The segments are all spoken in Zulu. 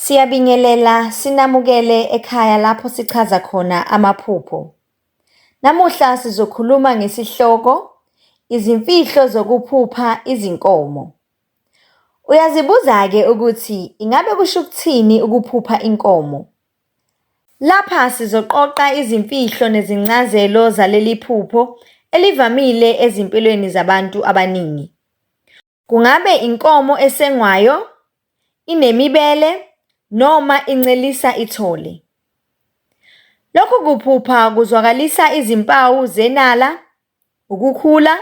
Siyabingelela sinamukele ekhaya lapho sichaza khona amaphupho. Namuhla sizokhuluma ngesihloko izimfihlo zokuphupha izinkomo. Uyazibuza-ke ukuthi ingabe kusho ukuthini ukuphupha inkomo? Lapha sizoqoqa izimfihlo nezincazelo zaleli phupho elivamile ezimpilweni zabantu abaningi. Kungabe inkomo esengwayo, inemibele noma incelisa ithole? Lokhu kuphupha kuzwakalisa izimpawu zenala, ukukhula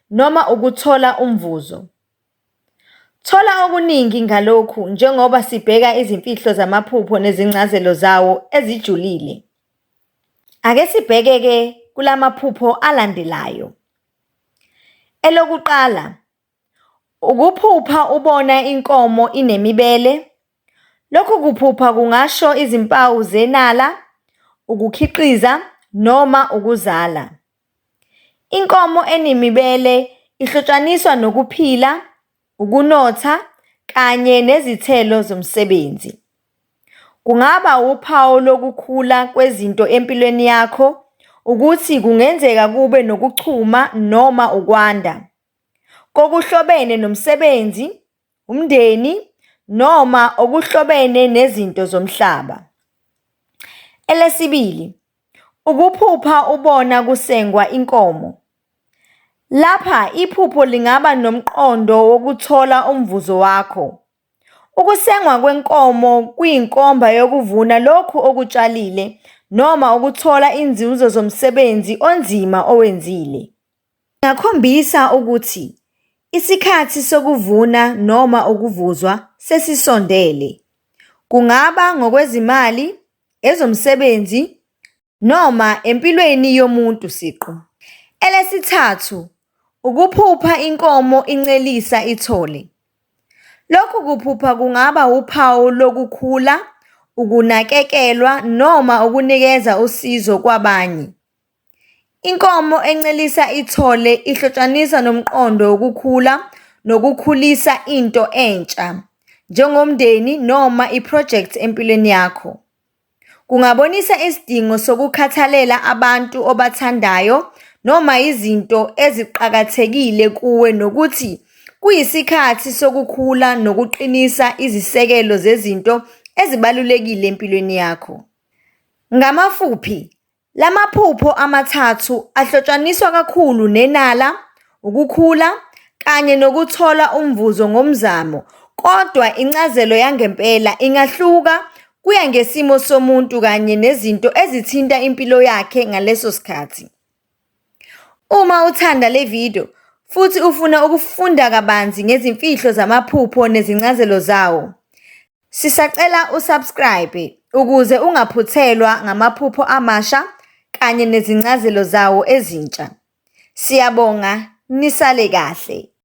noma ukuthola umvuzo. Thola okuningi ngalokhu njengoba sibheka izimfihlo zamaphupho nezincazelo zawo ezijulile. Ake sibheke-ke kulamaphupho alandelayo. Elokuqala, ukuphupha ubona inkomo inemibele. Lokhu kuphupha kungasho izimpawu zenala, ukukhiqiza noma ukuzala. Inkomo enemibele ihlotshaniswa nokuphila, ukunotha kanye nezithelo zomsebenzi. Kungaba wuphawu lokukhula kwezinto empilweni yakho ukuthi kungenzeka kube nokuchuma noma ukwanda kokuhlobene nomsebenzi, umndeni noma okuhlobene nezinto zomhlaba. Elesibili, ukuphupha ubona kusengwa inkomo. Lapha iphupho lingaba nomqondo wokuthola umvuzo wakho. Ukusengwa kwenkomo kuyinkomba yokuvuna lokhu okutshalile noma ukuthola inzuzo zomsebenzi onzima owenzile. Ingakhombisa ukuthi isikhathi sokuvuna noma ukuvuzwa sesisondele. Kungaba ngokwezimali, ezomsebenzi noma empilweni yomuntu siqu. Elesithathu, ukuphupha inkomo incelisa ithole. Lokhu kuphupha kungaba wuphawu lokukhula, ukunakekelwa noma ukunikeza usizo kwabanye. Inkomo encelisa ithole ihlotshaniswa nomqondo wokukhula nokukhulisa into entsha, njengomndeni noma iphrojekthi empilweni yakho. Kungabonisa isidingo sokukhathalela abantu obathandayo noma izinto eziqakathekile kuwe nokuthi kuyisikhathi sokukhula nokuqinisa izisekelo zezinto ezibalulekile empilweni yakho. Ngamafuphi, lamaphupho amathathu ahlotshaniswa kakhulu nenala, ukukhula kanye nokuthola umvuzo ngomzamo, kodwa incazelo yangempela ingahluka kuya ngesimo somuntu kanye nezinto ezithinta impilo yakhe ngaleso sikhathi. Uma uthanda le video futhi ufuna ukufunda kabanzi ngezimfihlo zamaphupho nezincazelo zawo, sisacela usubscribe ukuze ungaphuthelwa ngamaphupho amasha kanye nezincazelo zawo ezintsha. Siyabonga, nisale kahle.